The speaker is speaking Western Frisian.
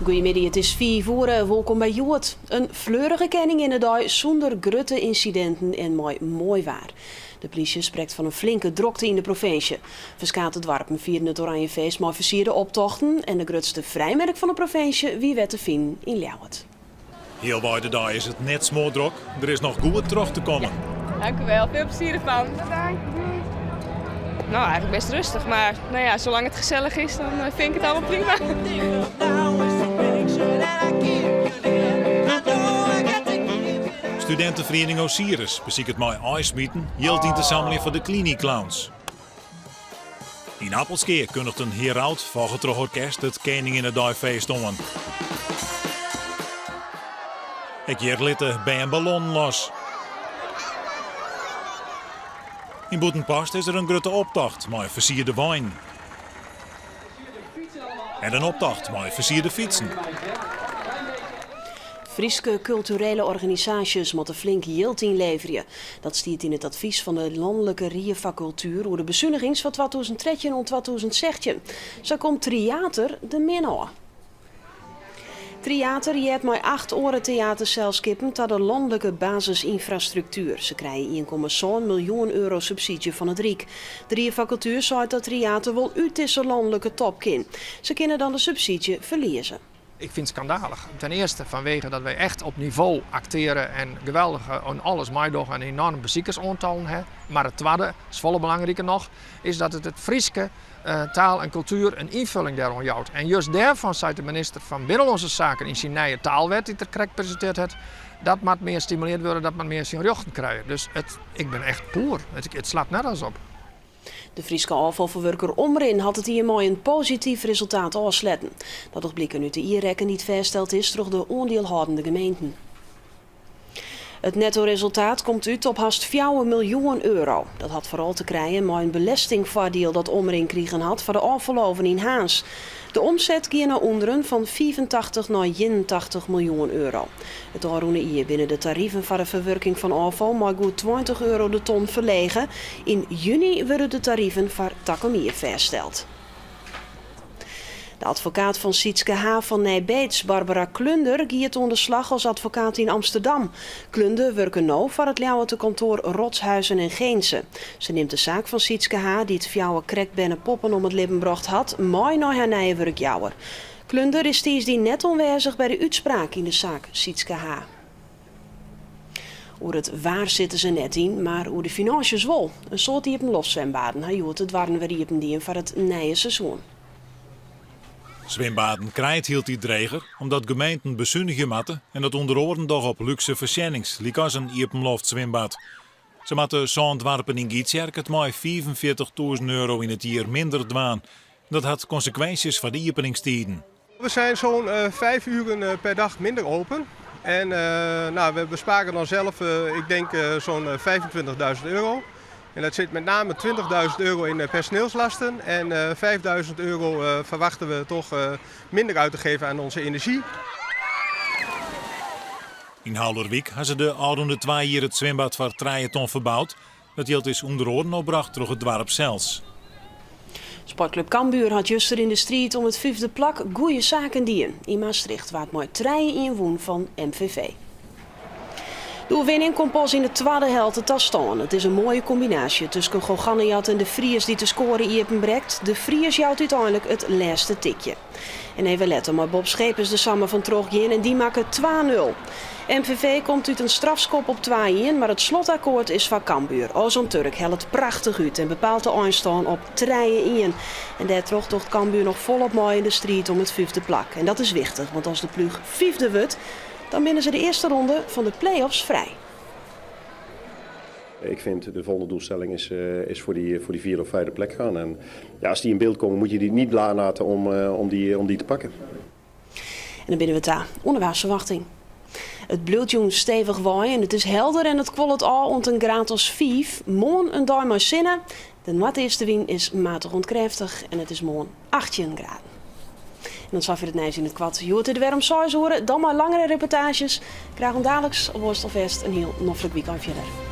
Goeiemiddei, it is fiif oere. Wolkom by Hjoed. In fleurige Keninginnedei sûnder grutte ynsidinten en mei moai waar. De plysje sprekt fan in flinke drokte yn de provinsje. Ferskate doarpen fierden it Oranjefeest mei fersierde optochten en de grutste frijmerk fan de provinsje wie wer te finen yn Ljouwert. Healwei de dei is it net smoardrok, der is noch goed troch te kommen. Dank u wel, veel plezier ervan. Nou, eigenlijk best rustig, maar nou ja, zolang het gezellig is, dan eh, vind ik het allemaal prima. Studenteferiening Osiris besiket mei aaismiten jild yn te sammeljen foar de Clini Clowns. Yn Appelskea kundigt in heraut folge troch orkest it Keninginnedeifeest oan. Ek hjir litte bern ballonnen los. Yn Bûtenpost is der in grutte optocht mei fersierde weinen. En in optocht mei fersierde fytsen. Fryske kulturele organisaasjes moatte flink jild ynleverje. Dat stiet yn it advys fan de Lanlike Rie foar Kultuer oer de besunigings foar 2013 oant 2016. Sa komt Tryater der min ôf. Tryater heart mei acht oare teaterselskippen ta de lanlike basisynfrastruktuer. Se krije 1,7 miljoen euro subsydzje fan it Ryk. De Rie foar Kultuer seit dat Tryater wol út dizze lanlike top kin. Se kinne dan de subsydzje ferlieze. Ik vind het schandalig. Ten eerste vanwege dat wij echt op niveau acteren en geweldig en alles meidogge en enorm bezikersoantallen hebben. Maar het tweede, is folle belangriker noch, is dat it it Fryske taal en kultuer in ynfulling dêroan jout. En just dêrfan seit de minister fan Binnenlânske Saken yn syn nije taalwet dy't er krekt presintearre hat, dat moat mear stimuleard wurde, dat moat mear syn rjochten krije. Dus it, ik bin echt poer. It, it slacht nergens op. De Fryske ôffalferwurker Omrin hat it jier mei in posityf resultaat ôfsletten. Dat docht bliken út de jierrekken dy't fêststeld is troch de oandielhâldende gemeenten. It nettoresultaat komt út op hast fjouwer miljoen euro. Dat hat foaral te krijen mei in belestingfoardiel dat Omrin krigen hat foar de ôffaloven yn Harns. De omset gie nei ûnderen fan 85 nei 81 miljoen euro. It ôfrûne jier binne de tariven foar de ferwurking fan ôffal mei goed 20 euro de ton ferlege. Yn juny wurde de tariven foar takom jier fêststeld. De advokaat fan Sietske H. fan Nij Beets, Barbara Klunder, giet oan de slach as advokaat yn Amsterdam. Klunder wurke no foar it Ljouwerter kantoar Rotshuizen en Geense. Se nimt de saak fan Sietske H., dy't fjouwer krekt berne poppen om it libben brocht hat, mei nei har nije wurkjouwer. Klunder is tiisdei net oanwêzich by de útspraak yn de saak Sietske H. Oer it waar sitte se net yn, mar oer de finânsjes wol. In soad iepenloftswimbaden ha hjoed de doarren wer iepen dien foar it nije seizoen. Swimbaden krije it hieltyd dreger, omdat gemeenten besunigje moatte en dat ûnder oaren dogge op lúkse foarsjennings, lykas in iepenloftswimbad. Sa moatte sân doarpen yn Gytsjerk it mei 45.000 euro yn it jier minder dwaan. Dat hat konsekwinsjes foar de iepeningstiden. We zijn zo'n 5 uren per dag minder open. En nou, we besparen dan zelf, ik denk zo'n 25.000 euro. En dat zit met name 20.000 euro in personeelslasten en 5.000 euro verwachten we toch minder uit te geven aan onze energie. Yn Haulerwyk ha se de ôfrûne twa jier it swimbad foar trije ton ferboud. Dat jild is ûnder oaren opbrocht troch it doarp sels. Sportklup Cambuur hat juster yn de striid om it fyfde plak goeie saken dien. Yn Maastricht waard mei trije ien wûn fan MVV. De oerwinning komt pas yn de twadde helte ta stân. It is in moaie kombinaasje tusken Ghoochannejhad en De Vries dy't de skoare iepenbrekt. De Vries jout úteinlik it lêste tikje. En even letter mei Bob Schepers der samar fan trochgean en dy makket twa nul. MVV komt út in strafskop op twa ien, mar it slotakkoart is foar Cambuur. Ozan Turk hellet prachtich út en bepaalt de einstân op trije ien. En dêrtroch docht Cambuur noch folop mei yn de striid om it fyfde plak. En dat is wichtich, want as de ploech fyfde wurdt, dan binne se de earste ronde fan de play-offs frij. Ik vind de volgende doelstelling is, is voor, die, voor die vierde of vijfde plek gaan. En ja, als die in beeld komen, moet je die niet laten om, om, die, om die te pakken. En dan binne we ta oan de waarsferwachting. It bliuwt jûn stevich waaien, it is helder en it kuollet ôf oant in graad as fiif. Moarn in dei mei sinne. De noardeastewyn is matich oant krêftich en it is moarn 18 graden. En dan safier it nijs yn it koart. Hjoed is der wer om seis oere, dan mei langere reportaazjes. Graach oant daliks, oars alfêst in hiel noflik wykein fierder.